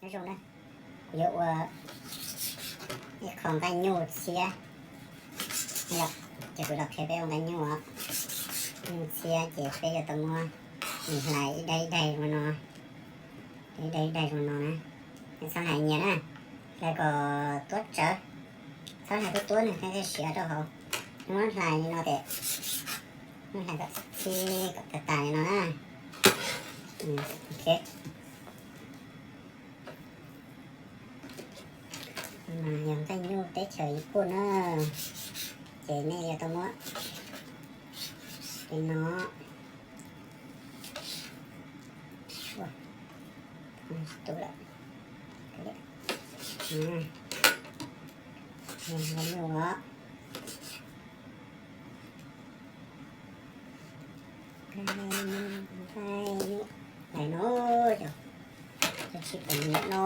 Zoo na, kuv yuav ua ib qho nqaij nyuj txhiab. Ces kuv los qhia peb ua nqaij nyuj os. Nyuj txhiab ces peb yuav tau muab hlais ib daim ib daim zoo no, ib daim ib daim zoo no na. Txhob hlais nyias na, hlais kom tuab tsawv, txhob hlais tuab tuab ne thiaj siav rau hauv. Muab hlais li no ces, muab hlais kom txhij kom tag tas li no na. Ok. Mas yog nqaij nyuj teb chaws Yis Pun na, ces nej yuav tau muab li no, tu lawm, nqaij nyuj os. Nqaij nyuj, nqaij nyuj hlais no, cov tsis pom nyiam no.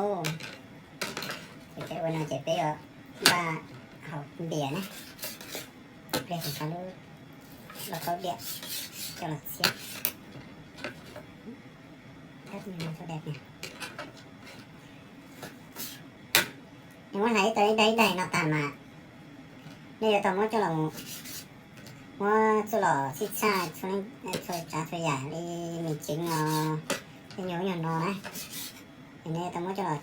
Ces peb ua no ces peb yuav npaj hauv npias na, pliag tus tau lub lauj kaub diam coj los txhiab. Thab no txhob dai. Nws muab hlais ib daim ib daim ib daim no tag mas nej yuav tau muab coj los, muab txuj lom txhij txhaj txhua tsav txhua yam li mis ceev no, tej nyuag nyuag no na. Ces nej yuav tau muab coj los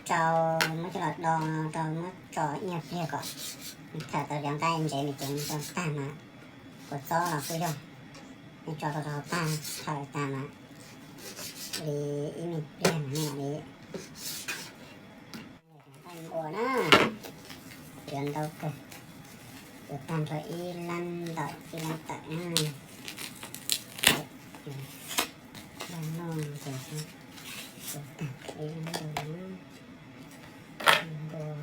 rau, muab coj los do rau, muab tso ib nyuag pliag kom nws thawm tau cov nqaij ntsev mis ceev rau tag mas, kua txob los kuj yog, nej tso rau rau tag thawm tag mas li ib me pliag mas nej mam li nqaij npua na, yuav ntau kawg, yuav tag nrho ib lab ntawm ib lab tawm na. Laj noj ces yuav tag nrho ib lab ntawm na. Npua.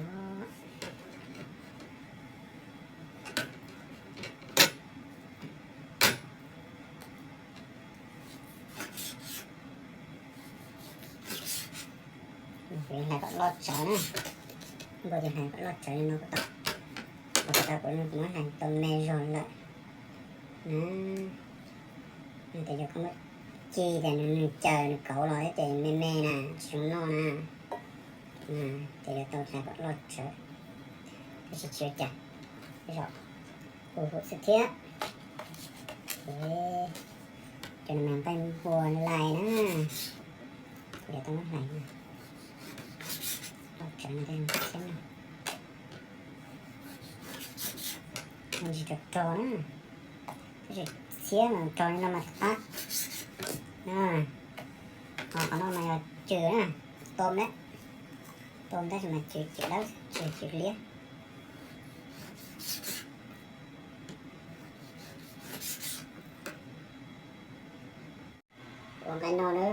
Kuv hlais kom loj tsawv na, npua ces hlais kom loj tsawv li no kuj tau, kuv tau kuv kuv muab hlais tau me zog lawm na. Tias yog koj muab ci tias nws nws caws nws kauv los thiab ces me me na, tsis zoo noj na. Ces yuav tau hlais kom loj tsawv, tab sis tsis ua cas, tej zaum kuv hum xwb thiab. Cov no mas nqaij npua lais na, kuv yuav tau muab hlais na, loj tsawv no thiab no. Ntsis rog rog na, tab sis txhiab mas rog li no mas qab. Ho qhov no mas yog cws na, tom na, tom tab sis mas cws cws dawb, cws cws liab. Ua nqaij noj na,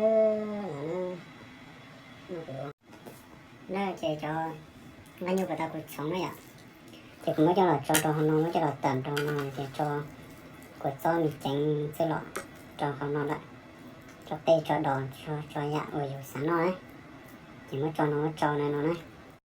no ces cov nqaij nyuj kuv tau kuv txhoov na yom, ces kuv muab coj los tso rau hauv no, muab coj los tawm rau hauv no ces tso kua txob mis ceev txwj lom rau hauv no lawm, tso qej tso dos tso yam uas yus xav noj na, ces muab tso no muab tso na no na.